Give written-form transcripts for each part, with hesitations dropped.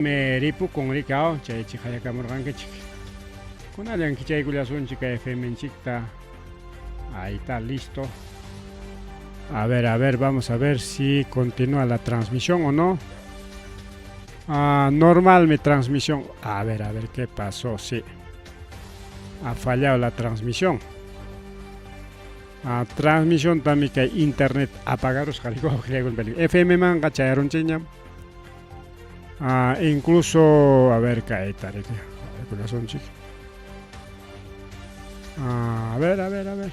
Ripukun rikaw chaychik hayakamurqankichik. Kunallan kichaykullasunchik kay FMnchikta. Ahí está, listo. A ver, a ver, vamos a ver si continúa la transmisión o no. Ah, normal mi transmisión. A ver, a ver qué pasó. Sí. Ha fallado la transmisión. Ah, transmisión también que internet apagarusqa FM manqa chayarunchikñam. Ah, incluso, a ver, kayta riki. Chik. Ah, a ver, a ver, a ver.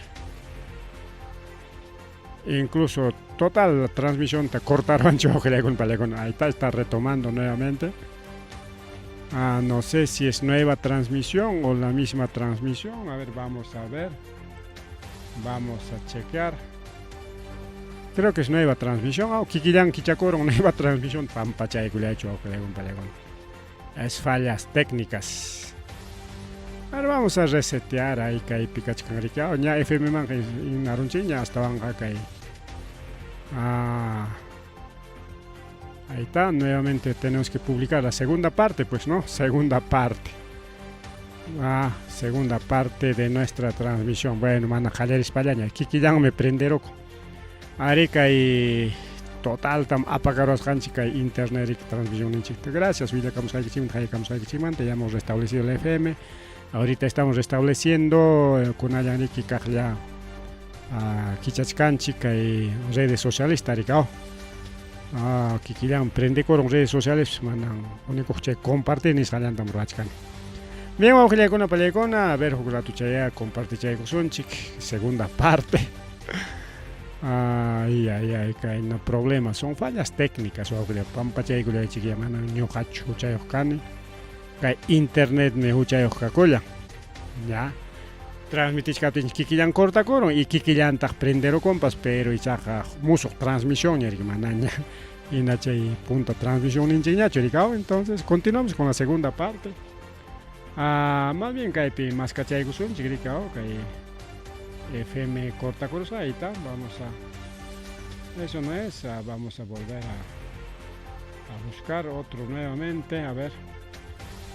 Incluso total la transmisión te cortaron ahí está, está retomando nuevamente. Ah, no sé si es nueva transmisión o la misma transmisión. A ver, vamos a ver. Vamos a chequear. Creo que es nueva transmisión. Ah, kikillan kichakuron nueva transmisión. Pampachaykullachu Es fallas técnicas. Ahora vamos a resetear ahí kaypi kachkan riki. Ña FM man inarunchikña hasta wanqa kay. Ah, ahí está, nuevamente tenemos que publicar la segunda parte, pues, ¿no? Segunda parte. Ah, segunda parte de nuestra transmisión. Bueno, mana qallarispallaña. Kikillanmi prenderoko. Ari kay total tam apagarusqanchik kay internet transmisión. Gracias, willakamusqaykichikmanta, hayakamusqaykichikmanta. Ya hemos restablecido el FM. Ahorita estamos restableciendo kunallanriki kaqlla kichachkanchik kay redes sociales tarikao. Ah, kikillan prendekurun redes sociales manan único chay compartir nisqallantam ruwachkani. Bien, wawqillaykuna pallaykuna, a ver huk rato chaya compartichaykusunchik segunda parte. Ay, ay, ay, kay no problemas, son fallas técnicas, wawqilla, pampachaykullaychik ya manan ñuqachu huchayuq kani. Kay internet me huchayuq kakullan. Ya. Transmitichkaptinchik kikillan cortakurun y kikillantaq prenderukunpas, pero ichaqa musuq transmisión ña manaña hina chay punta transmisión ninchikñachu rikaw. Entonces, continuamos con la segunda parte. Ah, más bien kaypi maskachaykusunchik rikaw kay FM cortakurusqa, ahí está, vamos a eso no es, ah, vamos a volver a buscar otro nuevamente, a ver.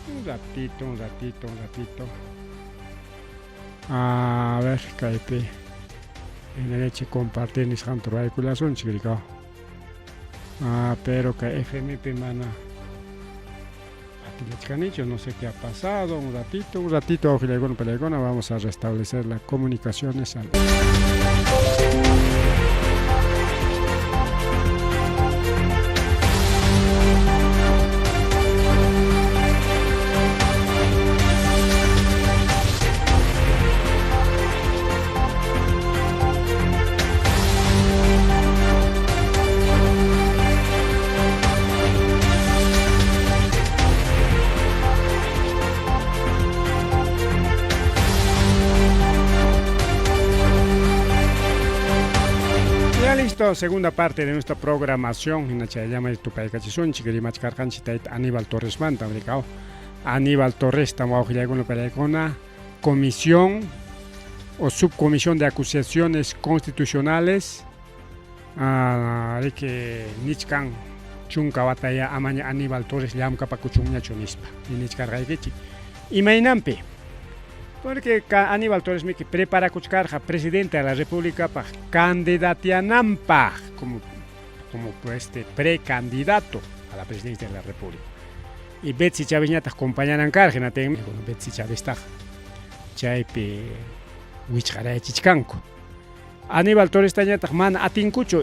Un ratito, un ratito, un ratito. A ver, kaypi en compartir nisqanta ruwaykullasunchik rikaw. Ah, pero kay FM pi mana atillachkanichu, no sé qué ha pasado. Un ratito, wawqillaykuna pallaykuna, vamos a restablecer las comunicaciones al Ya listo, segunda parte de nuestra programación. Hina chayllama tupaykachisunchik rimachkarqanchik tayta Aníbal Torres manta, rikaw. Aníbal Torres tam wawqillaykuna pallaykuna, comisión o subcomisión de acusaciones constitucionales. Ah, riki nichkan chunka wataya amaña Aníbal Torres llamkapakuchunñachu nispa. Nichkarqaykichik. Imaynanpi? Porque Aníbal Torres miki preparakuchkarqa presidente de la República paq candidatiananpaq como pues, este precandidato a la presidencia de la República. Y Betsy Chávez ñataq compañanan karqa, hinatin, bueno, Betsy Chávez taq chaypi wichqarayachichkanku. Aníbal Torres tañataq mana atinkuchu.